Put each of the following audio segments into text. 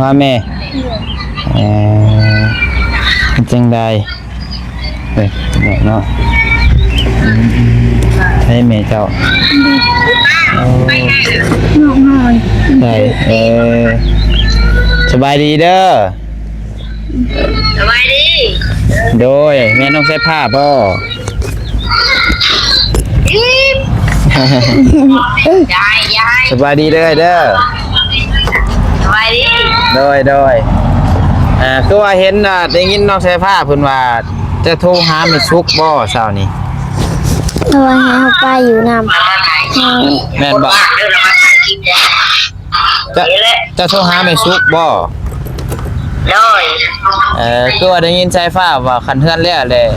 ວ່າແມ່ ເອີ ເປັນຈັ່ງໃດ? ເອີ ເນາະ ອືມ ໃຫ້ແມ່ເຈົ້າ ໂອ້ ນ້ອງນ້ອຍ ໄດ້ ເອີ ສະບາຍດີເດີ. ສະບາຍດີ. ໂດຍ ແມ່ນນ້ອງສາຍຟ້າບໍ່? ອີບ ຢາຍ ຢາຍ ສະບາຍດີເດີອ້າຍເດີ. ສະບາຍດີ. ໂດຍ ໂດຍ ອ່າ ຄືວ່າເຫັນ ອ່າ ໄດ້ຍິນນ້ອງສາຍຟ້າເພິ່ນວ່າຈະໂທຫາແມ່ສຸກບໍ່ເຊົ້ານີ້? ເພິ່ນວ່າໃຫ້ເຮົາໄປຢູ່ນຳ. ແມ່ນບໍ່? ເຈົ້າ ເຈົ້າໂທຫາແມ່ສຸກບໍ່? ໂດຍ ເອີ ຄືວ່າໄດ້ຍິນສາຍຟ້າວ່າຄັນເຮືອນແລ້ວແລ້ວ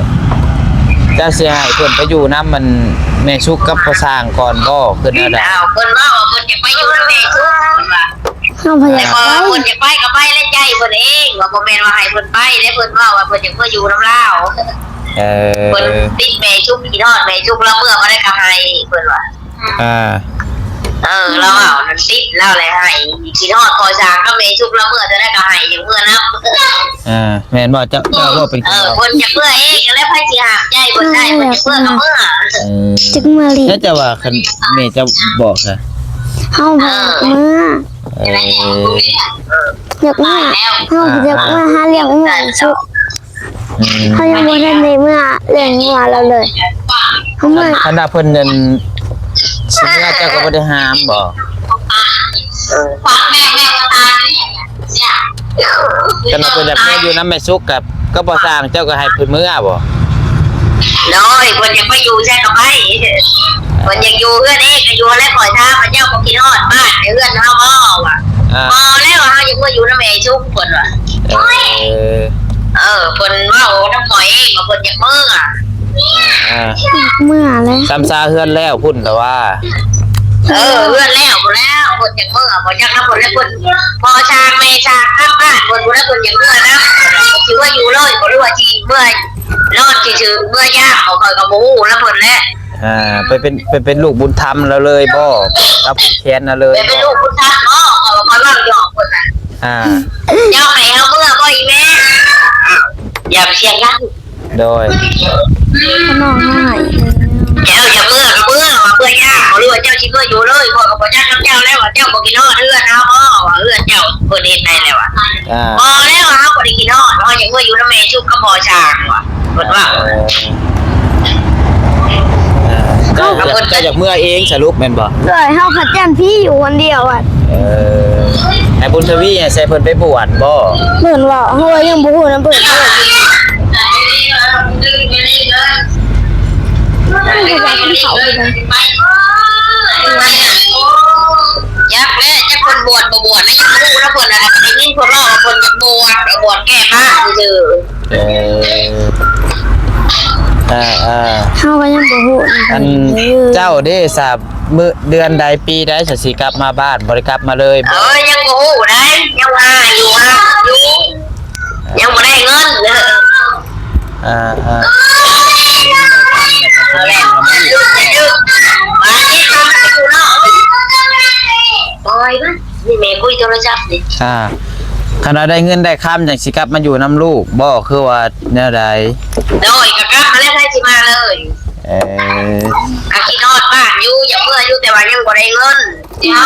ເຈົ້າຊິໃຫ້ເພິ່ນໄປຢູ່ນຳ ອັນ ແມ່ສຸກກັບພໍ່ຊ່າງກ່ອນບໍ່ ຄືແນວໃດ? ອ້າວ ເພິ່ນເວົ້າວ່າເພິ່ນຈະໄປຢູ່ນຳແມ່ສຸກ ເພິ່ນວ່າ ເຮົາບໍ່ຢາກໄປ ແຕ່ເພິ່ນວ່າເພິ່ນຈະໄປກໍໄປແລ້ວໃຈເພິ່ນເອງ ວ່າບໍ່ແມ່ນວ່າໃຫ້ເພິ່ນໄປເດ້. ເພິ່ນເວົ້າວ່າເພິ່ນຈະເມືອຢູ່ນຳລາວ. ເອີ ເພິ່ນຕິດແມ່ສຸກ ຄິດຮອດແມ່ສຸກ ລາວເມືອບໍ່ໄດ້ກໍໃຫ້ ເພິ່ນວ່າ. ອ່າ ເອີ ລາວເວົ້ານັ້ນຕິດລາວແຫຼະ ໃຫ້ ຄິດຮອດພໍ່ຊ່າງກັບແມ່ສຸກ ລາວເມືອເທື່ອໃດກໍໃຫ້ ຢາກເມືອນຳ. ອ່າ ແມ່ນບໍ່? ເຈົ້າ ເຈົ້າເວົ້າເປັນ ເອີ ຄົນເວົ້າ ເພິ່ນຢາກເມືອເອງ ແລ້ວໃຜຊິຫ້າມໃຈເພິ່ນໄດ້? ເພິ່ນຢາກເມືອກໍເມືອ. ເອີ ຈັກເມືອລີ ແລ້ວເຈົ້າວ່າຄັນແມ່ເຈົ້າບອກຊະ? ເຮົາບໍ່ຢາກເມືອ. ເອີ ຢາກເມືອ ເຮົາຢາກເມືອຫາລ້ຽງງົວສຸກ. ອືມ ເຮົາຍັງບໍ່ທັນໄດ້ເມືອລ້ຽງງົວລາວເລີຍ. ເຮົາເມືອ ຄັນວ່າເພິ່ນນັ້ນຊິເມືອ ເຈົ້າກໍບໍ່ໄດ້ຫ້າມບໍ່? ເອີ ຄັນວ່າເພິ່ນຢາກເມືອຢູ່ນຳແມ່ສຸກກັບ ກັບພໍ່ຊ່າງ ເຈົ້າກໍໃຫ້ເພິ່ນເມືອບໍ່? ໂດຍ ເພິ່ນຢາກໄປຢູ່ໃສກໍໄປ ເພິ່ນຢາກຢູ່ເຮືອນເອງກໍຢູ່ແລ້ວ. ຂ້ອຍຖາມວ່າ ເຈົ້າບໍ່ຄິດຮອດບ້ານເຮືອນເຮົາບໍ່? ວ່າ ອ່າ ບໍ່ແລ້ວ ເຮົາຢາກເມືອຢູ່ນຳແມ່ສຸກ ເພິ່ນວ່າ. ເອີ ເອີ ເພິ່ນເວົ້ານຳຂ້ອຍເອງວ່າເພິ່ນຢາກເມືອ. ອ່າ ເມືອແລ້ວ ຊຳຊາເຮືອນແລ້ວພຸ້ນແຕ່ວ່າ. ເອີ ເຮືອນແລ້ວພຸ້ນແລ້ວ ເພິ່ນຢາກເມືອ. ບໍ່ຈັກນຳເພິ່ນແລ້ວ ເພິ່ນ ພໍ່ຊ່າງແມ່ຊ່າງກັບບ້ານເພິ່ນພຸ້ນແລ້ວ ເພິ່ນຢາກເມືອນຳ. ຊິເມືອຢູ່ເລີຍບໍ່ ຫຼືວ່າຊິເມືອນອນຊື່ໆ ເມືອຢາມບໍ່? ຂ້ອຍກໍບໍ່ຮູ້ນຳເພິ່ນແຫຼະ. ອ່າ ໄປເປັນ ໄປເປັນລູກບຸນທຳລາວເລີຍບໍ່? ລາວຜູກແຂນລາວເລີຍບໍ່? ໄປເປັນລູກບຸນທຳບໍ່? ຂ້ອຍວ່າຂ້ອຍເວົ້າຫຍອກເພິ່ນນະ. ອ່າ ເຈົ້າໃຫ້ເຮົາເມືອບໍ່ອີ່ແມ່? ຢ່າໄປສຽງດັງ. ໂດຍ ນ້ອງນ້ອຍ ເຈົ້າຢາກເມືອກໍເມືອ ວ່າເມືອຍາກບໍ່ ຫຼືວ່າເຈົ້າຊິເມືອຢູ່ເລີຍ? ຂ້ອຍກໍບໍ່ຈັກນຳເຈົ້າແລ້ວ ວ່າເຈົ້າບໍ່ຄິດຮອດເຮືອນເຮົາບໍ່? ວ່າເຮືອນເຈົ້າເພິ່ນເຮັດໃຫ້ແລ້ວວ່າ. ອ່າ ບໍ່ແລ້ວ ເຮົາບໍ່ໄດ້ຄິດຮອດ ເຮົາຢາກເມືອຢູ່ນຳແມ່ສຸກກັບພໍ່ຊ່າງວ່າ ເພິ່ນວ່າ. ເອີ ເຈົ້າ ເຈົ້າຢາກເມືອເອງສະຫຼຸບແມ່ນບໍ່? ໂດຍ ເຮົາພັດຢ້ານຜີຢູ່ຄົນດຽວອະ. ເອີ ໃຫ້ບຸນທະວີໃຫ້ໃສ່ເພິ່ນໄປບວດບໍ່? ເພິ່ນວ່າ ເຮົາຍັງບໍ່ຮູ້ນຳເພິ່ນ. ຈັກແຫຼະ ຈັກເພິ່ນບວດບໍ່ບວດນະ ຍັງບໍ່ຮູ້ນຳເພິ່ນ. ອັນນັ້ນກໍໄດ້ຍິນເພິ່ນເວົ້າວ່າເພິ່ນຢາກບວດ ບວດແກ້ຜ້າຊື່ໆ. ເອີ ອ່າໆ ເຮົາກໍຍັງບໍ່ຮູ້ນຳເພິ່ນ. ອັນເຈົ້າເດ້ ສາມມື້ ເດືອນໃດປີໃດ ສະ ຊິກັບມາບ້ານ? ບໍ່ໄດ້ກັບມາເລີຍບໍ່? ເອີ ຍັງບໍ່ຮູ້ໃດ ຍັງຫາຢູ່ ຫາຢູ່ ຍັງບໍ່ໄດ້ເງິນ. ອ່າໆ ບໍ່ ນີ້ແມ່ຄຸຍໂທລະສັບນີ້. ອ່າ ຄັນວ່າໄດ້ເງິນໄດ້ຄຳ ຈັ່ງຊິກັບມາຢູ່ນຳລູກບໍ່ ຄືວ່າແນວໃດ? ໂດຍ ກໍກັບມາແລ້ວ ໃຜຊິມາເລີຍ. ເອີ ກໍຄິດຮອດບ້ານຢູ່ ຢາກເມືອຢູ່ ແຕ່ວ່າຍັງບໍ່ໄດ້ເງິນ. ອ່າ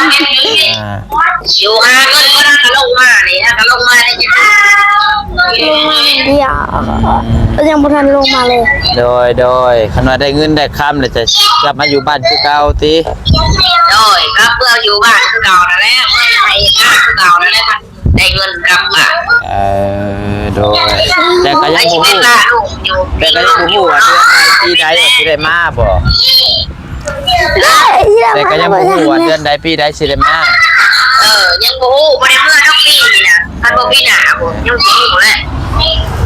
ຢູ່ຫາເງິນກ່ອນ ຫາກໍລົງມານີ້ ຫາກໍລົງມາໄດ້ຈັກ ຍັງບໍ່ທັນລົງມາເລີຍ. ໂດຍ ໂດຍ ຄັນວ່າໄດ້ເງິນໄດ້ຄຳແລ້ວ ຈະກັບມາຢູ່ບ້ານຄືເກົ່າຕິ? ໂດຍ ກັບເມືອຢູ່ບ້ານຄືເກົ່ານັ້ນແຫຼະ ເມືອໃຫ້ງານຄືເກົ່ານັ້ນແຫຼະ ໄດ້ເງິນກັບມາ. ເອີ ໂດຍ ແຕ່ກໍຍັງບໍ່ຮູ້ ແຕ່ກໍຍັງບໍ່ຮູ້ວ່າເດືອນໃດປີໃດວ່າຊິໄດ້ມາບໍ່? ແຕ່ກໍຍັງບໍ່ຮູ້ວ່າເດືອນໃດປີໃດຊິໄດ້ມາ. ເອີ ຍັງບໍ່ຮູ້ ບໍ່ໄດ້ເມືອດອກປີນີ້ນະ ຄັນບໍ່ປີໜ້າພຸ້ນ ຍັງບໍ່ຮູ້ແຫຼະ.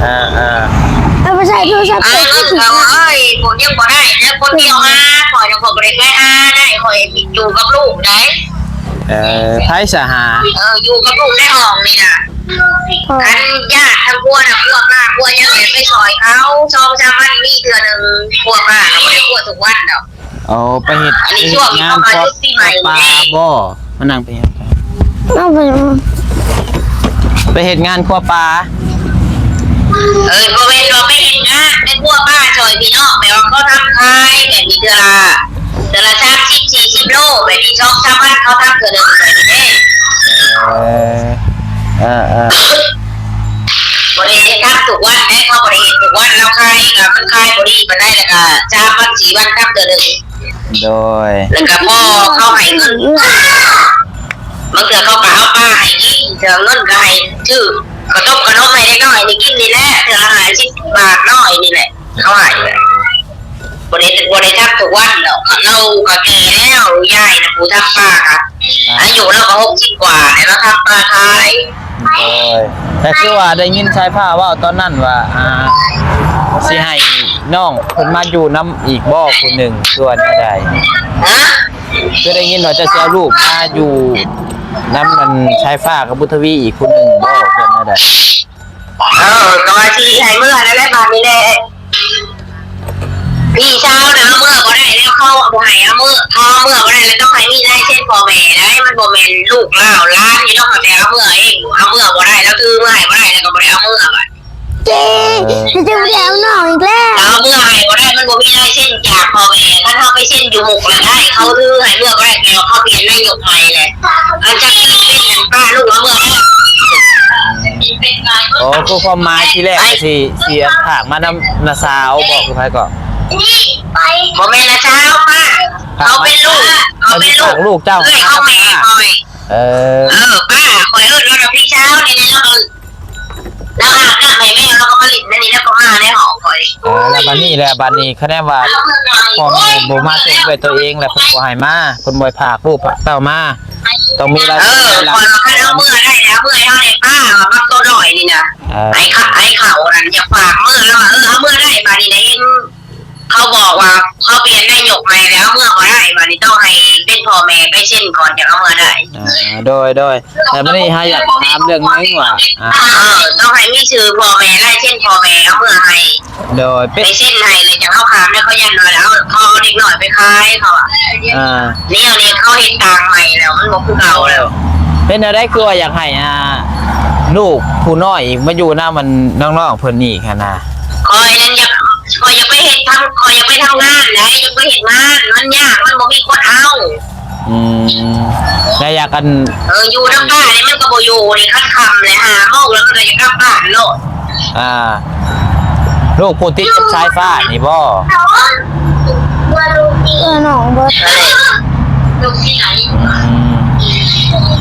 ອ່າໆ ເອົາໄປໃສ່ໂທລະສັບ ເອີ ເຂົາເອີຍ ຜົມຍັງບໍ່ໄດ້ເດີ ຄົນດຽວຫາ ຂ້ອຍນະ ຂ້ອຍບໍ່ໄດ້ໄປຫາໄດ້ ຂ້ອຍຢູ່ກັບລູກໄດ໋. ເອີ ໃຜສະຫາ? ເອີ ຢູ່ກັບລູກໃນຫ້ອງນີ້ນະ. ຄັນຍາດທັງຄົວນະ ຄົວປ້າຄົວຫຍັງແຫຼະ ໄປຊ່ອຍເຂົາ ສອງສາມວັນມີເທື່ອໜຶ່ງ ຄົວປ້າກໍບໍ່ໄດ້ຄົວທຸກວັນດອກ. ເອົາໄປເຮັດ ອັນນີ້ຊ່ວງທີ່ເຂົາມາຢຸດປີໃໝ່ ເຮັດງານຄົວປ່າບໍ່? ມານັ່ງໄປຫຍັງ? ເອົາໄປ ເອີ ໄປເຮັດງານຄົວປ່າ. ເອີ ບໍ່ແມ່ນວ່າໄປເຮັດງານ ໄປຄົວປ່າຊ່ອຍພີ່ນ້ອງ ແບບວ່າເຂົາທຳຂາຍແບບນີ້ ເທື່ອລະ ເທື່ອລະສາມສິບສີ່ສິບໂລ ແບບນີ້ ສອງສາມວັນເຂົາທຳເທື່ອໜຶ່ງແບບນີ້ເດ້. ເອີ ເອີ ເອີ ບໍ່ໄດ້ເຮັດທຳທຸກວັນເດ້ ເຂົາບໍ່ໄດ້ເຮັດທຸກວັນ ລາວຂາຍກະ ມັນຂາຍບໍ່ດີປານໃດ ແລ້ວກະສາມວັນສີ່ວັນທຳເທື່ອໜຶ່ງ. ໂດຍ ແລ້ວກະພໍເຂົາໃຫ້ເງິນ ບາງເທື່ອເຂົາກະເອົາປາໃຫ້ກິນ ເທື່ອເງິນກະໃຫ້ຊື້ຂະໜົມຂະໜົມໃຫ້ເດັກນ້ອຍນີ້ກິນນີ້ແຫຼະ ເທື່ອລະຫ້າສິບບາດຮ້ອຍນີ້ແຫຼະ ເຂົາໃຫ້ແຫຼະ. ບໍ່ໄດ້ ບໍ່ໄດ້ທຳທຸກວັນດອກ ລາວກະແກ່ແລ້ວ ຍາຍນະ ຜູ້ທຳປາກະ ອາ ອາຍຸລາວກະຫົກສິບກວ່າແລ້ວ ລາວທຳປາຂາຍ. ໂດຍ ແຕ່ຄືວ່າໄດ້ຍິນສາຍຟ້າເວົ້າຕອນນັ້ນວ່າ ອ່າ ຊິໃຫ້ນ້ອງເພິ່ນມາຢູ່ນຳອີກບໍ່ຜູ້ໜຶ່ງ ຄືວ່າແນວໃດ? ຮະ? ຄືໄດ້ຍິນວ່າເຈົ້າຊິເອົາລູກມາຢູ່ນຳ ອັນ ສາຍຟ້າກັບບຸດທະວີອີກຜູ້ໜຶ່ງບໍ່ ຄືວ່າແນວໃດ? ເອີ ກະວ່າຊິໃຫ້ເມືອນັ້ນແຫຼະ ບາດນີ້ແຫຼະ ພີ່ສາວນະເອົາເມືອບໍ່ໄດ້ແລ້ວ ເຂົາບໍ່ໃຫ້ເອົາເມືອ ເຂົາເອົາເມືອບໍ່ໄດ້ແລ້ວ ຕ້ອງໃຫ້ມີລາຍເຊັນພໍ່ແມ່ໄດ໋ ມັນບໍ່ແມ່ນລູກລາວ ຫຼານຢູ່ເນາະ ເຂົາແຕ່ເອົາເມືອເອງ ເອົາເມືອບໍ່ໄດ້ ລາວຖືເມືອໃຫ້ບໍ່ໄດ້ ແລ້ວກະບໍ່ໄດ້ເອົາເມືອບາດ. ເຈ້ ເຈົ້າບໍ່ໄດ້ເອົານ້ອງອີກແລ້ວ ເອົາເມືອໃຫ້ບໍ່ໄດ້ ມັນບໍ່ມີລາຍເຊັນຈາກພໍ່ແມ່ ຄັນເຮົາໄປເຊັນຢູ່ມຸກລະໄດ້ ເຂົາຖືໃຫ້ເມືອບໍ່ໄດ້ ແປວ່າເຂົາປ່ຽນນາຍົກໃໝ່ແຫຼະ. ເອີ ຈັກເປັນຫຍັງປ້າລູກເອົາເມືອ ໂອ້ ຄືຄວາມໝາຍທີແລກຊິ ຊິອັນພາກມານຳນ້າສາວບໍ ຄືໃຜກໍ? ບໍ່ແມ່ນນ້າສາວປ້າ ເຂົາເປັນລູກ ເຂົາເປັນລູກ ລູກເຈົ້າ ເອື້ອຍຂອງແມ່ຂ້ອຍ. ເອີ ເອີ ປ້າ ຂ້ອຍເອີ້ນລາວວ່າພີ່ສາວນີ້ ລາວ ລາວອາບນ້ຳໃຫ້ແມວ ລາວກໍມາຫຼິ້ນໃນນີ້ ລາວກໍມາໃນຫ້ອງຂ້ອຍ. ເອີ ແລ້ວບາດນີ້ແຫຼະ ບາດນີ້ຄະແນນວ່າພໍ່ແມ່ບໍ່ມາສົ່ງດ້ວຍຕົວເອງ ແລ້ວເພິ່ນບໍ່ໃຫ້ມາ ເພິ່ນບໍ່ໃຫ້ພາລູກພາເຕົ້າມາ ຕ້ອງມີລາຍ ເອີ ລາຍ ຂ້ອຍວ່າຄັນເອົາເມືອໄດ້ແລ້ວ ເມືອໃຫ້ເຮົາແດ່ປ້າ ບັກໂຕນ້ອຍນີ້ນະ ເອີ ໄອ້ເຂົ້າ ໄອ້ເຂົ້ານັ້ນ ຢາກຝາກເມືອ ລາວວ່າ ເອີ ເອົາເມືອໄດ້ ບາດນີ້ນະ ເຫັນ ເຂົາບອກວ່າເຂົາປ່ຽນນາຍົກໃໝ່ແລ້ວ ເມືອບໍ່ໄດ້ ບາດນີ້ຕ້ອງໃຫ້ເປັນພໍ່ແມ່ໄປເຊັນກ່ອນ ຈັ່ງເອົາເມືອໄດ້. ອ່າ ໂດຍ ໂດຍ ແຕ່ມື້ນີ້ເຮົາຢາກຖາມເລື່ອງໜຶ່ງວ່າ ອ່າ ເອີ ຕ້ອງໃຫ້ມີຊື່ພໍ່ແມ່ ລາຍເຊັນພໍ່ແມ່ເອົາເມືອໃຫ້. ໂດຍ ໄປເຊັນໃຫ້ແລ້ວຈັ່ງເອົາຂ້າມ ແລ້ວເຂົາຢ້ານວ່າເອົາ ເຂົາເອົາເດັກນ້ອຍໄປຂາຍ ເຂົາວ່າ ອ່າ ແນວນີ້ເຂົາເຮັດຕ່າງໃໝ່ແລ້ວ ມັນບໍ່ຄືເກົ່າແລ້ວ. ເປັນແນວໃດຄືວ່າຢາກໃຫ້ ອ່າ ລູກຜູ້ນ້ອຍອີກມາຢູ່ນຳ ອັນ ນ້ອງໆເພິ່ນອີກຫັ້ນນະ? ຂ້ອຍນັ້ນຢາກ ຂ້ອຍຢາກໄປເຮັດທຳ ຂ້ອຍຢາກໄປທຳງານໃດ໋ ຢາກໄປເຮັດງານ ມັນຍາກ ມັນບໍ່ມີຄົນເອົາ. ອືມ ແລ້ວຢາກ ອັນ ເອີ ຢູ່ນຳປ້ານີ້ມັນກໍບໍ່ຢູ່ນີ້ ຄັນຄ່ຳແລ້ວ ຫ້າໂມງແລ້ວມັນກໍຢາກກັບບ້ານໂລດ. ອ່າ ລູກຜູ້ຕິດກັບສາຍຟ້ານີ້ບໍ? ເອີ ນ້ອງບໍ່ ອືມ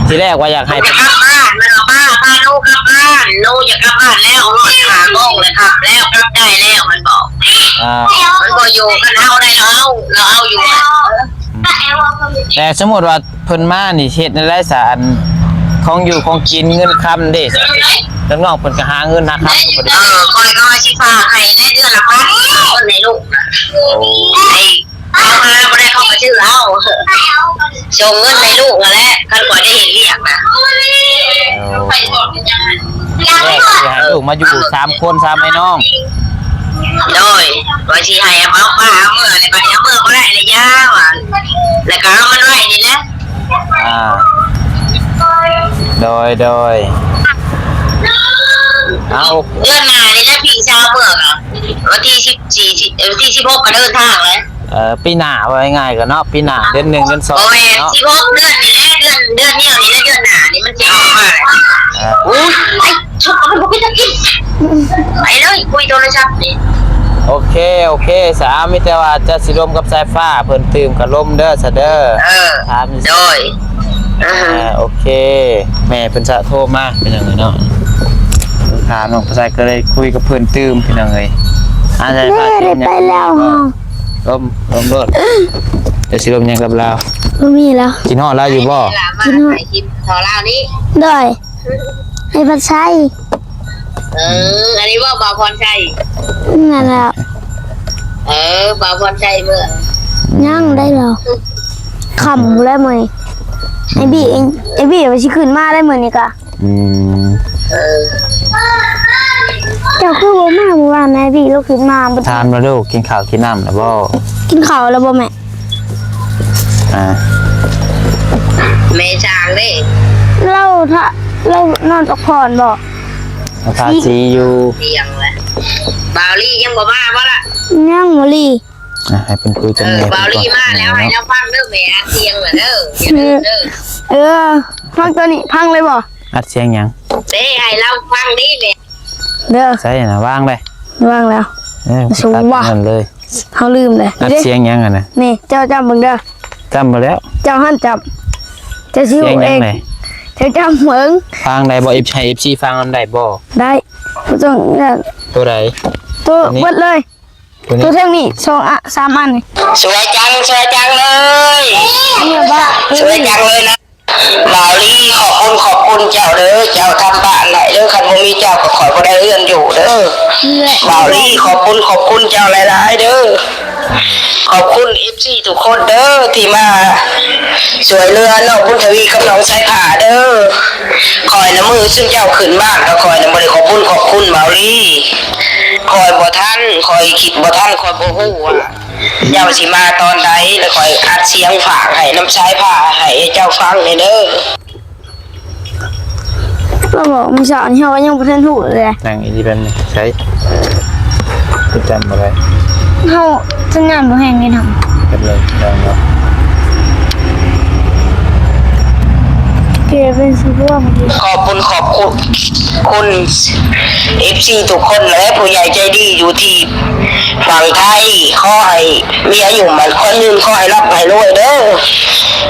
ທີແລກວ່າຢາກໃຫ້ ຢາກກັບບ້ານ ມັນວ່າປ້າ ພາໜູກັບບ້ານ ໜູຢາກກັບບ້ານແລ້ວ ຮອດຫ້າໂມງແລ້ວ ຄ່ຳແລ້ວ ກັບໄດ້ແລ້ວ ມັນບອກ. ອ່າ ມັນບໍ່ຢູ່ ຄັນເອົາໄດ້ລາວເອົາ ລາວເອົາຢູ່. ແຕ່ສົມມຸດວ່າເພິ່ນມານີ້ ເຮັດແນວໃດສະ ອັນ ຂອງຢູ່ຂອງກິນ ເງິນຄຳເດ້ ນ້ອງໆເພິ່ນກໍຫາເງິນຫາຄຳ. ເອີ ຂ້ອຍກໍວ່າຊິຝາກໃຫ້ແດ່ເດືອນລະພັນ ເງິນໃຫ້ລູກນະ. ໂອ້ ໃຫ້ ເຂົາຫາບໍ່ໄດ້ເຂົາກໍຊື້ເອົາ ສົ່ງເງິນໃຫ້ລູກຫັ້ນແຫຼະ ຄັນຂ້ອຍໄດ້ເຮັດວຽກນະ. ໂອ້ ແລ້ວຊິໃຫ້ລູກມາຢູ່ສາມຄົນ ສາມອ້າຍນ້ອງ. ໂດຍ ວ່າຊິໃຫ້ເອົາປ້າເອົາເມືອ ແລ້ວບັດນີ້ເອົາເມືອບໍ່ໄດ້ແລ້ວ ຢ່າວ່າ ແລ້ວກໍເອົາມັນໄວ້ນີ້ແຫຼະ. ອ່າ ໂດຍ ໂດຍ ເອົາ ເດືອນໜ້ານີ້ແຫຼະ ພີ່ສາວເມືອກໍ ວັນທີສິບສີ່ ເອີ ວັນທີສິບຫົກກໍເດີນທາງແລ້ວ. ເອີ ປີໜ້າ ເວົ້າງ່າຍໆກໍເນາະ ປີໜ້າ ເດືອນໜຶ່ງ ເດືອນສອງ ບໍ່ແມ່ນ ເນາະ ສິບຫົກເດືອນນີ້ແຫຼະ ເດືອນ ເດືອນດຽວນີ້ແຫຼະ ເດືອນໜ້ານີ້ມັນຊິອອກມາແລ້ວ. ເອີ ໂອ້ຍ ໄປ ໄປເລີຍ ຄຸຍໂທລະສັບນີ້. ໂອເຄ ໂອເຄ ສາ ມີແຕ່ວ່າຈະຊິລົມກັບສາຍຟ້າເພິ່ນຕື່ມກໍລົມເດີ ສາເດີ. ເອີ ຖາມ ໂດຍ ອ່າ ໂອເຄ ແມ່ເພິ່ນສະໂທມາ ພີ່ນ້ອງເອີຍເນາະ ຖາມນ້ອງຜູ້ຊາຍກໍເລີຍຄຸຍກັບເພິ່ນຕື່ມ ພີ່ນ້ອງເອີຍ. ອາ ສາຍຟ້າ ເດ້ ໄປແລ້ວ ລົມ ລົມໂລດ ຈະຊິລົມຫຍັງກັບລາວ? ບໍ່ມີແລ້ວ. ຄິດຮອດລາວຢູ່ບໍ່? ຄິດຮອດ ຖ່າຍຄລິບຕໍ່ລາວນີ້ ໂດຍ ໃຫ້ພັດໄຊ. ເອີ ອັນນີ້ເວົ້າບ່າວພອນໄຊ ນັ້ນແຫຼະ. ເອີ ບ່າວພອນໄຊເມືອ ຍັງໄດ້ລະ ຄ່ຳແລ້ວມື້ນີ້ ໄອ້ບີ ໄອ້ບີວ່າຊິຂຶ້ນມາໄດ້ມື້ນີ້ກະ. ອືມ ເອີ ເຈົ້າຄືບໍ່ມາມື້ວານ? ໄອ້ບີລາວຂຶ້ນມາບໍ່ ຖາມລາວດູ ກິນເຂົ້າກິນນ້ຳແລ້ວບໍ່? ກິນເຂົ້າແລ້ວບໍ່ແມ່? ອ່າ ແມ່ຊ່າງເດ້ ລາວ ລາວນອນພັກຜ່ອນບໍ່? ມາທາສີຢູ່ ສຽງແຫຼະ. ບ່າວລີຍັງບໍ່ມາບໍ່ລະ? ຍັງ ບ່າວລີ. ອ່ະ ໃຫ້ເພິ່ນຄຸຍກັນແດ່ ເອີ ບ່າວລີມາແລ້ວ ເພິ່ນກໍ ໃຫ້ລາວຟັງເດີ ແມ່ອັດສຽງລະເດີ ຢ່າລືມເດີ. ເອີ ຟັງໂຕນີ້ ຟັງເລີຍບໍ່? ອັດສຽງຫຍັງ? ເດ້ ໃຫ້ລາວຟັງເດ້ແມ່. ເດີ ໃສ່ນະ ວາງເລີຍ ວາງແລ້ວ. ເອີ ສະຫວ່າງນັ້ນເລີຍ ເຮົາລືມເລີຍ. ອັດສຽງຫຍັງຫັ້ນນະ? ນີ້ ເຈົ້າຈຳເບິ່ງເດີ. ຈຳບໍ່ແລ້ວ ເຈົ້າຫັ້ນຈຳ ເຈົ້າຊິຮູ້ເອງ. ເຈົ້າຈຳເບິ່ງ ຟັງໄດ້ບໍ່? ເອັຟ ໃຫ້ເອັຟຊີຟັງນຳໄດ້ບໍ່? ໄດ້. ບໍ່ຕ້ອງ ໂຕໃດ? ໂຕເບິດເລີຍ ໂຕເທິງນີ້ ສອງ ອະ ສາມອັນນີ້. ສວຍຈັງ ສວຍຈັງເລີຍ ສວຍຈັງເລີຍນະ. ບ່າວລີ ຂອບຄຸນ ຂອບຄຸນເຈົ້າເດີ ເຈົ້າທຳບ້ານໃຫ້ເດີ ຄັນບໍ່ມີເຈົ້າກໍຂ້ອຍບໍ່ໄດ້ເຮືອນຢູ່ເດີ. ບ່າວລີ ຂອບຄຸນ ຂອບຄຸນເຈົ້າຫຼາຍໆເດີ. ຂອບຄຸນເອັຟຊີທຸກຄົນເດີ ທີ່ມາຊ່ວຍເຫຼືອນ້ອງບຸນທະວີກັບນ້ອງສາຍຟ້າເດີ. ຂ້ອຍນະ ມື້ຊຸມເຈົ້າຂຶ້ນບ້ານ ກໍຂ້ອຍນະບໍ່ໄດ້ຂອບບຸນຂອບຄຸນບ່າວລີ. ຂ້ອຍບໍ່ທັນ ຂ້ອຍຄິດບໍ່ທັນ ຂ້ອຍບໍ່ຮູ້ວ່າ ເຈົ້າຊິມາຕອນໃດ ແລ້ວຂ້ອຍອັດສຽງຝາກໃຫ້ນຳສາຍຟ້າ ໃຫ້ເຈົ້າຟັງແດ່ເດີ. ລາວບອກມື້ເຊົ້ານີ້ ເຮົາກໍຍັງບໍ່ທັນຮູ້ເລີຍ. ນັ່ງອີ່ນີ້ແບບນີ້ ໃສ່ ຄືຈຳບໍ່ໄດ້ ເຮົາສັນຍານບໍ່ແຮງເດ້ນຳ. ເປັນເລີຍ ລອງເນາະ. ເກເປັນຊິຮ່ວມ ຂອບບຸນຂອບຄຸນ ຄຸນເອັຟຊີທຸກຄົນແຫຼະ ຜູ້ໃຫຍ່ໃຈດີຢູ່ທີ່ຝັ່ງໄທ. ຂໍໃຫ້ມີອາຍຸໝັ້ນຂວັນຍືນ ຂໍໃຫ້ລ່ຳໃຫ້ລວຍເດີ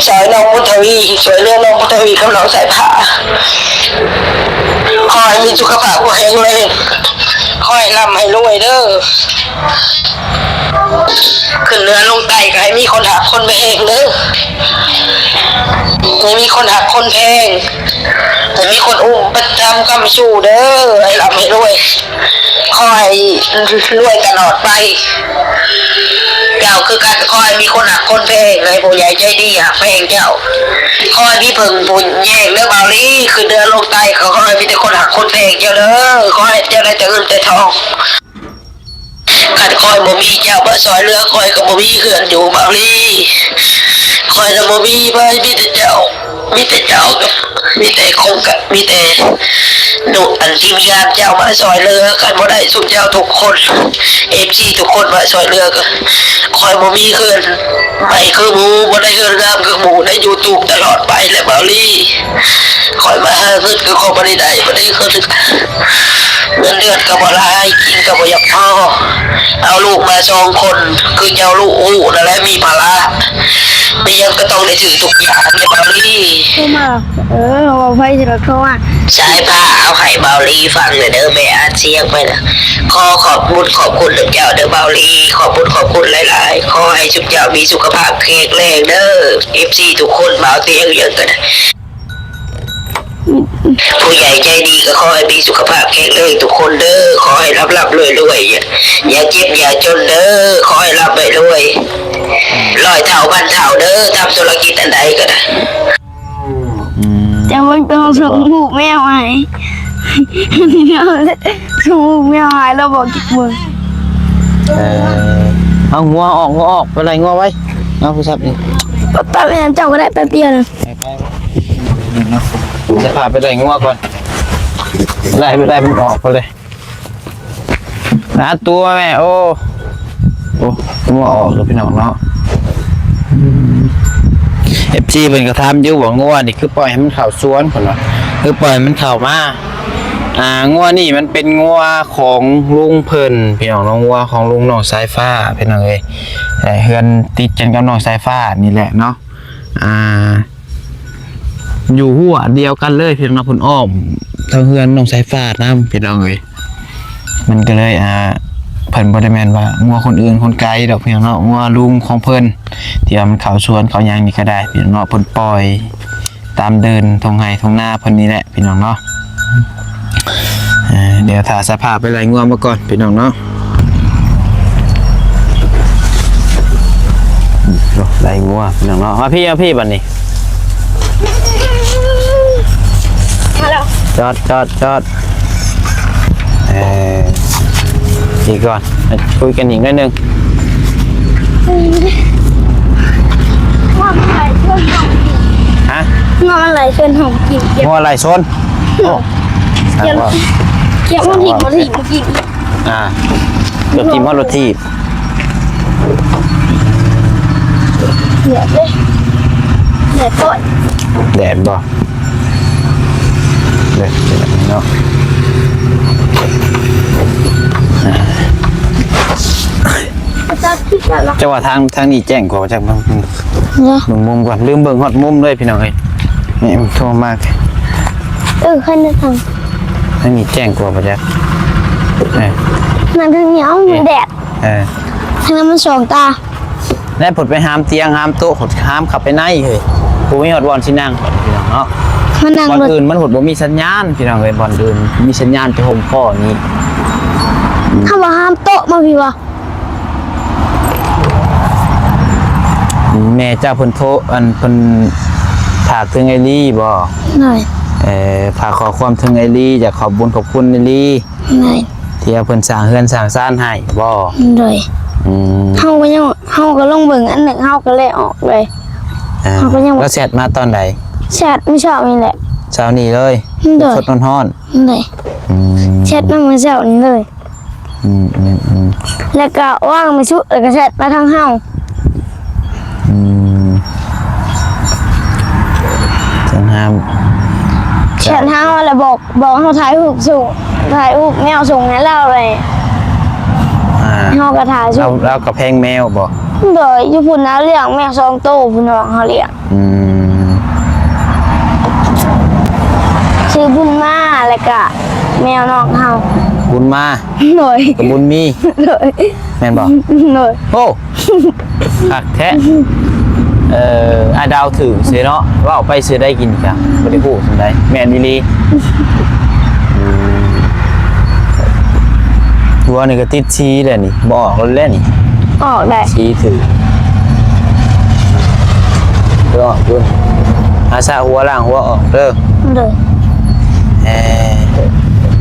ຊ່ອຍນ້ອງບຸນທະວີ ຊ່ວຍເຫຼືອນ້ອງບຸນທະວີກັບນ້ອງສາຍຟ້າ. ຂໍໃຫ້ມີສຸຂະພາບແຂງແຮງ ຂໍໃຫ້ລ່ຳໃຫ້ລວຍເດີ. ຂຶ້ນເໜືອລົງໃຕ້ກໍໃຫ້ມີຄົນຮັກຄົນແພງເດີ ໃຫ້ມີຄົນຮັກຄົນແພງ ໃຫ້ມີຄົນອຸປະຖຳຄ້ຳຊູເດີ ໃຫ້ລ່ຳໃຫ້ລວຍ ຂໍໃຫ້ລວຍຕະຫຼອດໄປ. ເຈົ້າຄືກັນ ຂໍໃຫ້ມີຄົນຮັກຄົນແພງ ໃຫ້ຜູ້ໃຫຍ່ໃຈດີຮັກແພງເຈົ້າ. ຂໍໃຫ້ມີເພິ່ງຜູ້ແຍງເດີບ່າວລີ ຂຶ້ນເໜືອລົງໃຕ້ ກໍຂໍໃຫ້ມີແຕ່ຄົນຮັກຄົນແພງເຈົ້າເດີ ຂໍໃຫ້ເຈົ້າໄດ້ແຕ່ເງິນແຕ່ທອງ. ຄັນຂ້ອຍບໍ່ມີເຈົ້າມາຊ່ອຍເຫຼືອ ຂ້ອຍກໍບໍ່ມີເຮືອນຢູ່ບ່າວລີ. ຂ້ອຍນະບໍ່ມີໃຜ ມີແຕ່ເຈົ້າ ມີແຕ່ເຈົ້າ ມີແຕ່ຄົງກະ ມີແຕ່ ໂດ ອັນທີມງານເຈົ້າມາຊ່ອຍເຫຼືອ. ຄັນບໍ່ໄດ້ຊຸມເຈົ້າທຸກຄົນ ເອັຟຊີທຸກຄົນມາຊ່ອຍເຫຼືອ ກໍຂ້ອຍບໍ່ມີເຮືອນໃໝ່ຄືໝູ່ ບໍ່ໄດ້ເຮືອນງາມຄືໝູ່ ໄດ້ຢູ່ຕູບຕະຫຼອດໄປແຫຼະບ່າວລີ. ຂ້ອຍມາຫາເງິນກໍຂ້ອຍບໍ່ໄດ້ໄດ້ ບໍ່ໄດ້ເງິນ ເງິນເດືອນກໍບໍ່ຫຼາຍ ກິນກໍບໍ່ຢາກພໍ. ເອົາລູກມາສອງຄົນ ຄືເຈົ້າຮູ້ນັ້ນແຫຼະ ມີພາລະ ມີຫຍັງກໍຕ້ອງໄດ້ຖືກທຸກຢ່າງເດ້ບ່າວລີ. ໂທມາ ເອີ ເວົ້າໄປຊິລະໂທມາ. ສາຍຟ້າ ເອົາໃຫ້ບ່າວລີຟັງແດ່ເດີ ແມ່ອັດສຽງໄປນະ. ຂໍຂອບບຸນຂອບຄຸນນຳເຈົ້າເດີບ່າວລີ ຂອບບຸນຂອບຄຸນຫຼາຍໆ. ຂໍໃຫ້ຊຸມເຈົ້າມີສຸຂະພາບແຂງແຮງເດີ ເອັຟຊີທຸກຄົນ. ບ່າວສຽງຫຍັງກໍໄດ້ ຜູ້ໃຫຍ່ໃຈດີກໍຂໍໃຫ້ມີສຸຂະພາບແຂງແຮງທຸກຄົນເດີ ຂໍໃຫ້ລ່ຳໆລວຍໆ ຢ່າ ຢ່າເຈັບຢ່າຈົນເດີ ຂໍໃຫ້ລ່ຳໃຫ້ລວຍ ຮ້ອຍເທົ່າພັນເທົ່າເດີ ທຳທຸລະກິດອັນໃດກໍໄດ້. ອືມ ຈະເບິ່ງໂຕສົ່ງຮູບແມວໃຫ້ ສົ່ງຮູບແມວໃຫ້ ລາວບອກກິນເບິ່ງ. ເອີ ເອົາງົວອອກ ງົວອອກ ໄປໄລ່ງົວໄວ້ ເອົາໂທລະສັບນີ້ ແປັບ ແປັບ ເຈົ້າກໍໄດ້ ແປັບດຽວນະ. ໄປ ໄປ ໄປ ສາຍຟ້າໄປໄລ່ງົວກ່ອນ ໄລ່ ໄປໄລ່ມັນອອກໄປເລີຍ. ນະ ຕົວແມ່ ໂອ້ ໂອ້ ງົວອອກເດີພີ່ນ້ອງເນາະ. ອືມ ເອັຟຊີເພິ່ນກໍຖາມຢູ່ວ່າ ງົວນີ້ຄືປ່ອຍໃຫ້ມັນເຂົ້າສວນ ເພິ່ນວ່າ ຄືປ່ອຍໃຫ້ມັນເຂົ້າມາ. ອ່າ ງົວນີ້ມັນເປັນງົວຂອງລຸງເພິ່ນ ພີ່ນ້ອງເນາະ ງົວຂອງລຸງນ້ອງສາຍຟ້າ ພີ່ນ້ອງເອີຍ. ເຮືອນຕິດກັນກັບນ້ອງສາຍຟ້ານີ້ແຫຼະເນາະ. ອ່າ ຢູ່ຮົ້ວດຽວກັນເລີຍພີ່ນ້ອງເນາະ ເພິ່ນອ້ອມທາງເຮືອນນ້ອງສາຍຟ້ານຳ ພີ່ນ້ອງເອີຍ. ມັນກໍເລີຍ ອ່າ ເພິ່ນບໍ່ໄດ້ແມ່ນວ່າງົວຄົນອື່ນຄົນໄກດອກ ພີ່ນ້ອງເນາະ ງົວລຸງຂອງເພິ່ນ ທີ່ວ່າມັນເຂົ້າສວນເຂົ້າຫຍັງນີ້ກໍໄດ້ ພີ່ນ້ອງເນາະ ເພິ່ນປ່ອຍຕາມເດີ່ນທົ່ງໄຮ່ທົ່ງນາເພິ່ນນີ້ແຫຼະ ພີ່ນ້ອງເນາະ. ເອີ ດຽວຖ້າສະພາບໄປໄລ່ງົວມາກ່ອນພີ່ນ້ອງເນາະ. ໂອ້ ໄລ່ງົວພີ່ນ້ອງເນາະ ມາພີ່ ມາພີ່ບັດນີ້ ມາແລ້ວ ຈອດ ຈອດ ຈອດ. ເອີ ອີກກ່ອນ ຄຸຍກັນອີກໜ້ອຍໜຶ່ງ. ງົວມັນໄລ່ຊົນເຮົາກິນ ຮະ? ງົວມັນໄລ່ຊົນເຮົາກິນ ງົວໄລ່ຊົນ. ໂອ້ ເຈັບ ເຈັບ ຢາກມາຖີບ ມາຖີບ ມາຖີບ. ອ່າ ລົດຖີບ ຮອດລົດຖີບ. ແດດເດ້ ແດດໂພດ ແດດບໍ່? ເດ້ ເນາະ. ອ່າ ເຈົ້າວ່າທາງ ທາງນີ້ແຈ້ງກວ່າຈັກ ເນາະ ເບິ່ງມຸມກ່ອນ. ລືມເບິ່ງຮອດມຸມເລີຍ ພີ່ນ້ອງເອີຍ. ນີ້ໂທມາ ເອີ ຄັນທາງ ທາງນີ້ແຈ້ງກວ່າບໍ່ຈັກ. ເອີ ນັ່ງທາງນີ້ ເອົ້າ ມັນແດດ. ເອີ ທາງນັ້ນມັນສອງຕາ. ແລ້ວເພິ່ນໄປຫາມຕຽງຫາມໂຕະ ຫາມເຂົ້າໄປໃນເຮີ້ຍ. ບໍ່ມີຮອດບ່ອນຊິນັ່ງ ພີ່ນ້ອງເນາະ. ມານັ່ງ ບ່ອນອື່ນມັນຫົດບໍ່ມີສັນຍານ ພີ່ນ້ອງເອີຍ. ບ່ອນອື່ນມີສັນຍານແຕ່ຮົ່ມຄໍນີ້. ເຮົາວ່າຫາມໂຕະມາພີ້ວະ. ແມ່ເຈົ້າເພິ່ນໂທ ອັນ ເພິ່ນຝາກເຖິງອ້າຍລີບໍ? ໂດຍ. ເອີ ຝາກຂໍ້ຄວາມເຖິງອ້າຍລີ ຢາກຂອບບຸນຂອບຄຸນອ້າຍລີ. ໂດຍ. ທີ່ວ່າເພິ່ນສ້າງເຮືອນສ້າງຊານໃຫ້ບໍ? ໂດຍ. ອືມ ເຮົາກໍຍັງ ເຮົາກໍລົງເບິ່ງອັນໜຶ່ງ ເຮົາກໍເລີຍອອກເລີຍ. ອ່າ ເຮົາກໍຍັງ ແລ້ວແຊັດມາຕອນໃດ? ແຊັດມື້ເຊົ້ານີ້ແຫຼະ. ເຊົ້ານີ້ເລີຍ? ໂດຍ. ສົດໆ ຮ້ອນໆ. ໂດຍ. ອືມ ແຊັດມາມື້ເຊົ້ານີ້ເລີຍ. ອືມໆໆ ແລ້ວກໍວາງໄປຊຸ ແລ້ວກໍແຊັດມາທາງເຮົາ. ອືມ ທາງເຮົາ ແຊັດຫາເຮົາ ແລ້ວບອກ ບອກເຮົາຖ່າຍຮູບສົ່ງ ຖ່າຍຮູບແມວສົ່ງໃຫ້ລາວເລີຍ. ອ່າ ເຮົາກໍຖ່າຍສົ່ງ. ລາວ ລາວກໍແພງແມວບໍ? ໂດຍ. ຢູ່ພຸ້ນນະ ລ້ຽງແມວສອງໂຕ ຜູ້ນ້ອງເຮົາລ້ຽງ. ອືມ ຊື່ບຸນມາ ແລ້ວກະແມວນ້ອງເຮົາ ບຸນມາ. ໂດຍ. ກັບບຸນມີ. ໂດຍ. ແມ່ນບໍ່? ໂດຍ. ໂອ້ ຄັກແທ້. ເອີ ອ້າຍດາວຖືກເສຍເນາະ ເວົ້າໄປເສຍໄດ້ກິນກະບໍ່ໄດ້ຮູ້ສ່ຳໃດ. ແມ່ນອີ່ຫຼີ. ອືມ ຫົວນີ້ກໍຕິດສີແລ້ວນີ້ ບໍ່ອອກແລ້ວນີ້. ອອກໄດ້ ສີຖືກ. ເອີ ອາ ສະຫົວ ລ້າງຫົວອອກເດີ. ໂດຍ. ເອີ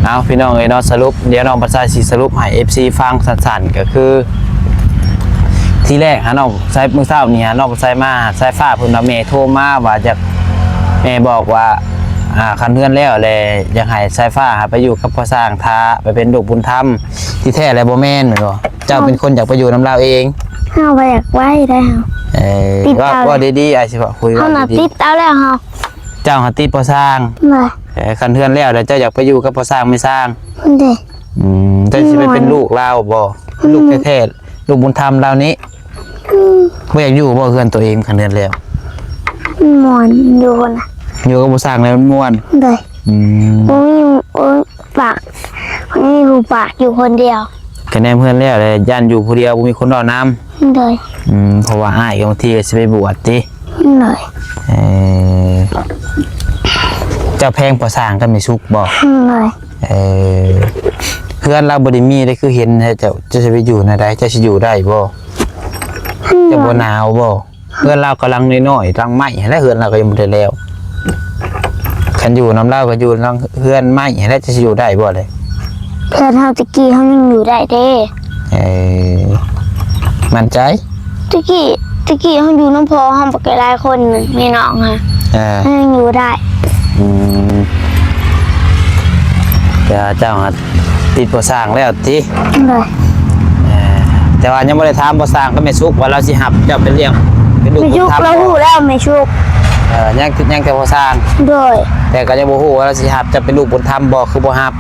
ເອົາ ພີ່ນ້ອງເອີຍເນາະ ສະຫຼຸບ ດຽວນ້ອງປະຊາຊິສະຫຼຸບໃຫ້ເອັຟຊີຟັງສັ້ນໆ ກໍຄື ທີແລກຫານ້ອງສາຍ ມື້ເຊົ້ານີ້ຫານ້ອງສາຍມາ ສາຍຟ້າເພິ່ນວ່າແມ່ໂທມາວ່າຢາກ ແມ່ບອກວ່າ ອ່າ ຄັນເຮືອນແລ້ວແຫຼະ ຢາກໃຫ້ສາຍຟ້າຫາໄປຢູ່ກັບພໍ່ຊ້າງ ຖ້າໄປເປັນລູກບຸນທຳ. ທີ່ແທ້ແລ້ວບໍ່ແມ່ນ ແມ່ນບໍ່? ເຈົ້າເປັນຄົນຢາກໄປຢູ່ນຳລາວເອງ. ເຮົາບໍ່ຢາກໄປໄດ້ເຮົາ. ເອີ ຕິດເອົາ ເວົ້າ ເວົ້າດີໆ ອ້າຍຊິເວົ້າ ຄຸຍ ເຮົາ ເວົ້າດີໆ ນະຕິດເອົາແລ້ວເຮົາ. ເຈົ້າຫາຕິດພໍ່ຊ້າງ. ເອີ ຄັນເຮືອນແລ້ວ ແລ້ວເຈົ້າຢາກໄປຢູ່ກັບພໍ່ຊ້າງແມ່ຊ້າງ. ເດ້. ອືມ ເຈົ້າຊິໄປເປັນລູກລາວບໍ່? ອືມ ລູກແທ້ໆ ລູກບຸນທຳລາວນີ້. ອືມ ບໍ່ຢາກຢູ່ບໍ່ເຮືອນຕົວເອງ ຄັນເຮືອນແລ້ວ? ມ່ວນຢູ່ພຸ້ນນະ ຢູ່ກັບຜູ້ສ້າງແລ້ວມ່ວນ. ໂດຍ. ອືມ ໂອ້ຍ ໂອ້ຍ ປາກ ມີຜູ້ປາກຢູ່ຄົນດຽວ. ກະແນມເຮືອນແລ້ວແຫຼະ ຢ້ານຢູ່ຜູ້ດຽວ ບໍ່ມີຄົນເວົ້ານຳ. ໂດຍ. ອືມ ເພາະວ່າອ້າຍກໍບາງທີກໍຊິໄປບວດຕິ. ໂດຍ. ເອີ ເຈົ້າແພງພໍ່ສ້າງກັບແມ່ສຸກບໍ່? ໂດຍ. ເອີ ເຮືອນລາວບໍ່ໄດ້ມີເດ້ ຄືເຫັນແທ້. ເຈົ້າ ເຈົ້າຊິໄປຢູ່ແນວໃດ? ເຈົ້າຊິຢູ່ໄດ້ບໍ່? ເຈົ້າບໍ່ໜາວບໍ່? ເຮືອນລາວກໍຫຼັງນ້ອຍໆ ຫຼັງໄມ້ຫັ້ນແຫຼະ ເຮືອນລາວກໍຍັງບໍ່ໄດ້ແລ້ວ. ຄັນຢູ່ນຳລາວກໍຢູ່ຫຼັງເຮືອນໄມ້ຫັ້ນແຫຼະ ເຈົ້າຊິຢູ່ໄດ້ບໍ່ແຫຼະ? ເຮືອນເຮົາແຕ່ກີ້ເຮົາຍັງຢູ່ໄດ້ເດ້. ເອີ ໝັ້ນໃຈ? ແຕ່ກີ້ ແຕ່ກີ້ເຮົາຢູ່ນຳພໍ່ເຮົາບັກຫຼາຍຄົນ ແມ່ນ້ອງຫັ້ນ. ເອີ ເຮົາຍັງຢູ່ໄດ້. ອືມ ແຕ່ວ່າເຈົ້າຫາ ຕິດພໍ່ສ້າງແລ້ວຕິ? ໂດຍ. ເອີ ແຕ່ວ່າຍັງບໍ່ໄດ້ຖາມພໍ່ສ້າງກັບແມ່ສຸກວ່າລາວຊິຮັບເຈົ້າເປັນລ້ຽງ ເປັນລູກບຸນທຳບໍ່? ແມ່ສຸກລາວຮູ້ແລ້ວແມ່ສຸກ. ເອີ ຍັງ ຍັງແຕ່ພໍ່ສ້າງ. ໂດຍ. ແຕ່ກໍຍັງບໍ່ຮູ້ວ່າລາວຊິຮັບເຈົ້າເປັນລູກບຸນທຳບໍ່ ຄືບໍ່ຮັບ?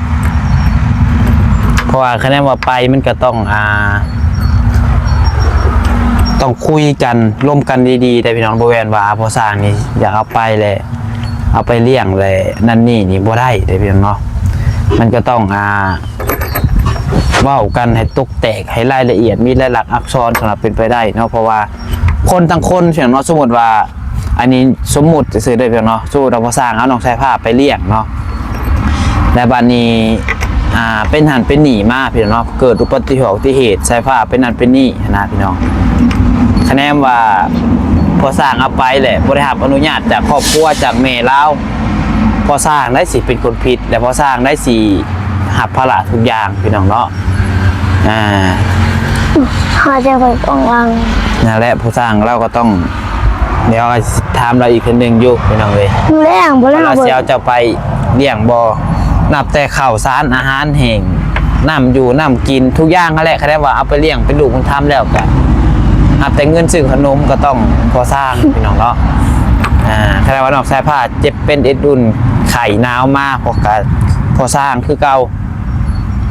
ເພາະວ່າຄະແນນວ່າໄປມັນກໍຕ້ອງ ອ່າ ຕ້ອງຄຸຍກັນ ລົມກັນດີໆ ເດ້ພີ່ນ້ອງ. ບໍ່ແມ່ນວ່າພໍ່ສ້າງນີ້ຢາກເອົາໄປແລ້ວ ເອົາໄປລ້ຽງແລະນັ້ນນີ້ນີ້ບໍ່ໄດ້ເດ້ພີ່ນ້ອງເນາະ. ມັນກໍຕ້ອງ ອ່າ ເວົ້າກັນໃຫ້ຕົກແຕກ ໃຫ້ລາຍລະອຽດ ມີລາຍລັກອັກສອນ ສຳລັບເປັນໄປໄດ້ເນາະ. ເພາະວ່າຄົນທັງຄົນ ພີ່ນ້ອງເນາະ ສົມມຸດວ່າ ອັນນີ້ສົມມຸດຊື່ໆ ເດີພີ່ນ້ອງເນາະ, ສົມມຸດວ່າພໍ່ສ້າງເອົານ້ອງສາຍຟ້າໄປລ້ຽງເນາະ ແລະບາດນີ້ ອ່າ ເປັນຫັ້ນເປັນນີ້ມາ ພີ່ນ້ອງເນາະ, ເກີດອຸບັດຕິເຫດ ສາຍຟ້າເປັນນັ້ນເປັນນີ້ຫັ້ນນະ ພີ່ນ້ອງ. ຄະແນນວ່າພໍ່ສ້າງເອົາໄປແຫຼະ ບໍ່ໄດ້ຮັບອະນຸຍາດຈາກຄອບຄົວ ຈາກແມ່ລາວ, ພໍ່ສ້າງໄດ້ຊິເປັນຄົນຜິດ ແລະພໍ່ສ້າງໄດ້ຊິຮັບພາລະທຸກຢ່າງ ພີ່ນ້ອງເນາະ. ອ່າ ເຮົາຈະໄປກອງຫຼັງ ນັ້ນແຫຼະ ພໍ່ສ້າງລາວກໍຕ້ອງ ດຽວຊິຖາມລາວອີກເທື່ອໜຶ່ງຢູ່ ພີ່ນ້ອງເອີຍ. ແລ້ວ ບໍ່ແລ້ວ ວ່າລາວຊິເອົາເຈົ້າໄປລ້ຽງບໍ່? ນັບແຕ່ເຂົ້າສານອາຫານແຫ້ງ ນ້ຳຢູ່ນ້ຳກິນ ທຸກຢ່າງຫັ້ນແຫຼະ. ຄັນແມ່ນວ່າເອົາໄປລ້ຽງເປັນລູກບຸນທຳແລ້ວ ກໍນັບແຕ່ເງິນຊື້ຂະໜົມກໍຕ້ອງພໍ່ຊ້າງພີ່ນ້ອງເນາະ. ອາ ຄັນແມ່ນວ່ານ້ອງສາຍຟ້າເຈັບເປັນເອັດອຸ່ນໄຂ້ໜາວມາ ພວກກໍພໍ່ຊ້າງຄືເກົ່າ.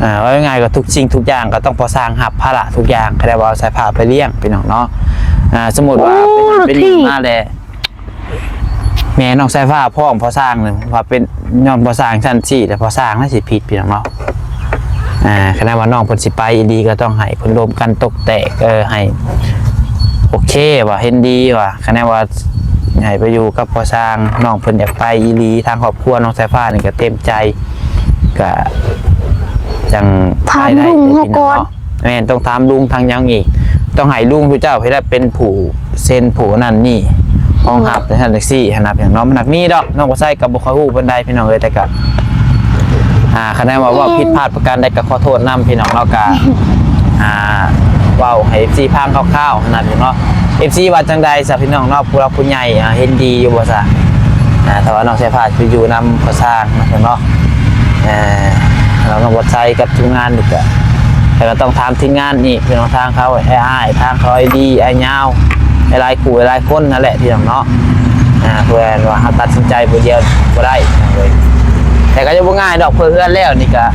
ອາ ເວົ້າງ່າຍໆ ກໍທຸກສິ່ງທຸກຢ່າງກໍຕ້ອງພໍ່ຊ້າງຮັບພາລະທຸກຢ່າງ ຄັນແມ່ນວ່າເອົາສາຍຟ້າໄປລ້ຽງພີ່ນ້ອງເນາະ. ອາ ສົມມຸດວ່າເປັນນັ້ນເປັນນີ້ມາແລ້ວ ແມ່ນ້ອງສາຍຟ້າຟ້ອງພໍ່ຊ້າງນັ້ນວ່າເປັນຍ້ອນພໍ່ຊ້າງຊັ້ນຊີ້ ແລ້ວພໍ່ຊ້າງນັ້ນຊິຜິດພີ່ນ້ອງເນາະ. ອາ ຄັນແມ່ນວ່ານ້ອງເພິ່ນຊິໄປອີ່ຫຼີ ກໍຕ້ອງໃຫ້ເພິ່ນລົມກັນຕົກແຕກ ເອີ ໃຫ້ໂອເຄວ່າ ເຫັນດີວ່າ ຄັນແມ່ນວ່າໃຫ້ໄປຢູ່ກັບພໍ່ຊ້າງ ນ້ອງເພິ່ນຢາກໄປອີ່ຫຼີ ທາງຄອບຄົວນ້ອງສາຍຟ້ານີ້ກໍເຕັມໃຈ ກໍຈັ່ງ ຖາມ ໄປໄດ້ ລຸງເຮົາກ່ອນ ເນາະ. ແມ່ນ ຕ້ອງຖາມລຸງທາງຫຍັງອີກ ຕ້ອງໃຫ້ລຸງເຂົາເຈົ້າເຮັດເປັນຜູ້ເຊັນຜູ້ນັ້ນນີ້ ຮອງຮັບ ອືມ ຈັ່ງຊັ້ນຈັ່ງຊີ້ຫັ້ນນະ ພີ່ນ້ອງເນາະ. ມັນຫາກມີດອກ ນ້ອງບໍ່ໃຊ້ກໍບໍ່ຄ່ອຍຮູ້ປານໃດພີ່ນ້ອງເອີຍ ແຕ່ກໍ ອາ ຄັນແມ່ນວ່າເວົ້າ ແມ່ນ ຜິດພາດປະການໃດກໍຂໍໂທດນຳພີ່ນ້ອງເນາະ. ກໍ ອາ ເວົ້າໃຫ້ເອັຟຊີຟັງຄ່າວໆຫັ້ນນະພີ່ນ້ອງເນາະ. ເອັຟຊີວ່າຈັ່ງໃດຊະພີ່ນ້ອງເນາະ ຜູ້ຫຼັກຜູ້ໃຫຍ່ ອາ ເຫັນດີຢູ່ບໍ່ຊະ? ອາ ຖ້າວ່ານ້ອງສາຍຟ້າໄປຢູ່ນຳພໍ່ຊ້າງເນາະ ເອີ ແລ້ວນ້ອງບໍ່ໃຊ້ກັບທີມງານນີ້ກະ ແລ້ວກໍຕ້ອງຖາມທີມງານນີ້ ພີ່ນ້ອງ ທາງເຂົາອ້າຍ ທາງເຂົາອ້າຍດີ ອ້າຍຍາວ ຫຼາຍໆຄູ່ຫຼາຍໆຄົນນັ້ນແຫຼະ ພີ່ນ້ອງເນາະ. ອາ ເພື່ອວ່າເຮົາຕັດສິນໃຈຜູ້ດຽວບໍ່ໄດ້ເລີຍ ແຕ່ກໍຍັງບໍ່ງ່າຍດອກ ເພື່ອເຮືອນແລ້ວນີ້ກະ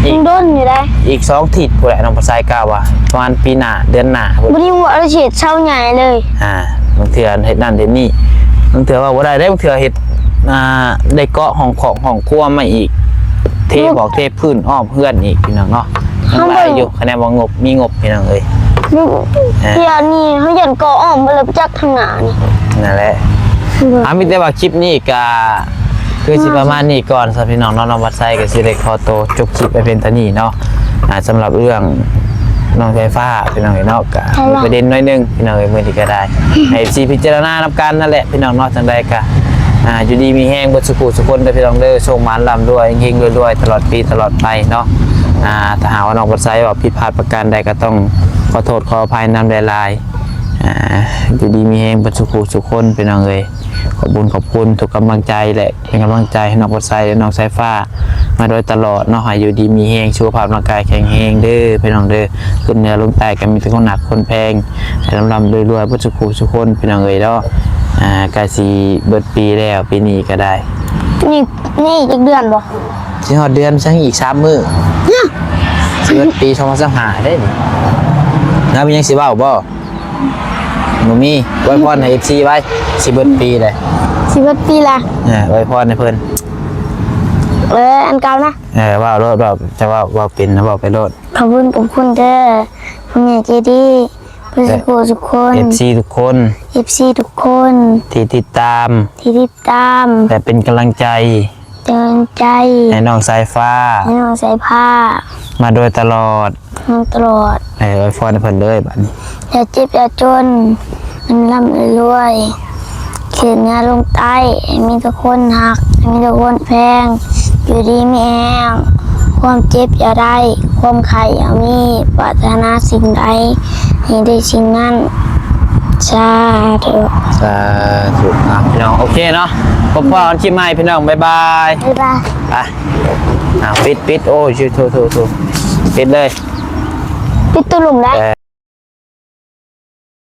ອີກ ຍັງດົນຢູ່ໃດ໋ ອີກສອງທິດພຸ້ນແຫຼະ ນ້ອງປະໄຊກ່າວວ່າ ປະມານປີໜ້າ ເດືອນໜ້າພຸ້ນ ບໍ່ໄດ້ວ່າເຮັດເຊົາໃຫຍ່ເລີຍ. ອາ ບາງເທື່ອເຮັດນັ້ນເຮັດນີ້ ບາງເທື່ອເວົ້າບໍ່ໄດ້ເດ້ ບາງເທື່ອເຮັດ ອ່າ ໄດ້ເກາະຫ້ອງຂອງຫ້ອງຄົວມາອີກ ເທບອກເທພື້ນອ້ອມເຮືອນອີກ ພີ່ນ້ອງເນາະ. ຍັງຫຼາຍຢູ່ ຄະແນນວ່າງົບ ມີງົບ ພີ່ນ້ອງເອີຍ. ເອີ ດຽວນີ້ເຮົາຢ້ານເກາະອ້ອມບໍ່ເລີຍ ຈັກທາງໜ້ານີ້ ນັ້ນແຫຼະ. ໂດຍ ອາ ມີແຕ່ວ່າຄລິບນີ້ກະຄືຊິປະມານນີ້ກ່ອນຊະ ພີ່ນ້ອງເນາະ. ນ້ອງວັດໄຊກໍຊິໄດ້ຂໍໂຕຈົບຄລິບໄວ້ພຽງເທົ່ານີ້ເນາະ. ອາ ສຳລັບເລື່ອງນ້ອງສາຍຟ້າ ພີ່ນ້ອງເອີຍເນາະ ກະມີປະເດັນໜ້ອຍໜຶ່ງ ພີ່ນ້ອງເອີຍ ມື້ນີ້ກໍໄດ້ໃຫ້ເອັຟຊີພິຈາລະນານຳກັນນັ້ນແຫຼະ ພີ່ນ້ອງເນາະ. ຈັ່ງໃດກໍ ອ່າ ຢູ່ດີມີແຮງເບິດສູ່ຜູ້ສູ່ຄົນເດີ ພີ່ນ້ອງເດີ ໂຊກໝານລ່ຳລວຍ ເຮັງໆ ລວຍໆ ຕະຫຼອດປີຕະຫຼອດໄປເນາະ. ອ່າ ຖ້າຫາກວ່ານ້ອງວັດໄຊເວົ້າຜິດພາດປະການໃດກໍຕ້ອງຂໍໂທດຂໍອະໄພນຳຫຼາຍໆ. ອ່າ ຢູ່ດີມີແຮງເບິດສູ່ຜູ້ສູ່ຄົນ ພີ່ນ້ອງເອີຍ. ຂອບຄຸນ ຂອບຄຸນທຸກກຳລັງໃຈ ແລະ ເປັນກຳລັງໃຈໃຫ້ນ້ອງວັດໄຊ ແລະ ນ້ອງສາຍຟ້າມາໂດຍຕະຫຼອດເນາະ. ໃຫ້ຢູ່ດີມີແຮງ ສຸຂະພາບຮ່າງກາຍແຂງແຮງເດີ ພີ່ນ້ອງເດີ. ຂຶ້ນເໜືອລົງໃຕ້ກໍມີແຕ່ຄົນຮັກຄົນແພງ ໃຫ້ລ່ຳໆລວຍໆ ເບິດສູ່ຜູ້ສູ່ຄົນ ພີ່ນ້ອງເອີຍເນາະ. ອ່າ ໃກ້ຊິເບິດປີແລ້ວ ປີນີ້ກໍໄດ້. ນີ້ ນີ້ອີກຈັກເດືອນບໍ່? ຊິຮອດເດືອນ ຍັງອີກສາມມື້ ຮະ ຊິເບິດປີສອງພັນຊາວຫ້າເດ້ນີ້. ແລ້ວມີຫຍັງຊິເວົ້າບໍ່? ບໍ່ມີ. ອວຍພອນໃຫ້ເອັຟຊີໄວ້ ຊິເບິດປີແລ້ວ ຊິເບິດປີລະ. ເອີ ອວຍພອນໃຫ້ເພິ່ນ. ເອີ ອັນເກົ່ານະ. ເອີ ເວົ້າໂລດ ເວົ້າ ຈະເວົ້າ ເວົ້າເປັນນະ ເວົ້າໄປໂລດ. ຂອບຄຸນ ຂອບຄຸນເດີ ຜູ້ໃຫຍ່ໃຈດີ ເບິດສູ່ຜູ້ສູ່ຄົນ ເອັຟຊີທຸກຄົນ ເອັຟຊີທຸກຄົນ ທີ່ຕິດຕາມ ທີ່ຕິດຕາມ ແລະ ເປັນກຳລັງໃຈ ເປັນກຳລັງໃຈ ໃຫ້ນ້ອງສາຍຟ້າ ໃຫ້ນ້ອງສາຍຟ້າ ມາໂດຍຕະຫຼອດ ມາຕະຫຼອດ. ເອີ ອວຍພອນໃຫ້ເພິ່ນເລີຍບາດນີ້. ຢ່າເຈັບຢ່າຈົນ ເງິນລ່ຳລວຍ ຂຶ້ນເໜືອລົງໃຕ້ ໃຫ້ມີແຕ່ຄົນຮັກ ໃຫ້ມີແຕ່ຄົນແພງ ຢູ່ດີມີແຮງ ຄວາມເຈັບຢ່າໄດ້ ຄວາມໄຂ້ຢ່າມີ ປາດຖະໜາສິ່ງໃດ ໃຫ້ໄດ້ສິ່ງນັ້ນ ສາທຸ ສາທຸ. ອ່ະ ພີ່ນ້ອງ ໂອເຄເນາະ ພົບພໍ້ກັນຄລິບໃໝ່ ພີ່ນ້ອງ ບາຍບາຍ ບາຍບາຍ. ໄປ ອ່າ ປິດ ປິດ ໂອ້ຍ ໂທ້ ໂທ້ ໂທ້ ປິດເລີຍ ປິດໂຕລຸ່ມໄດ້.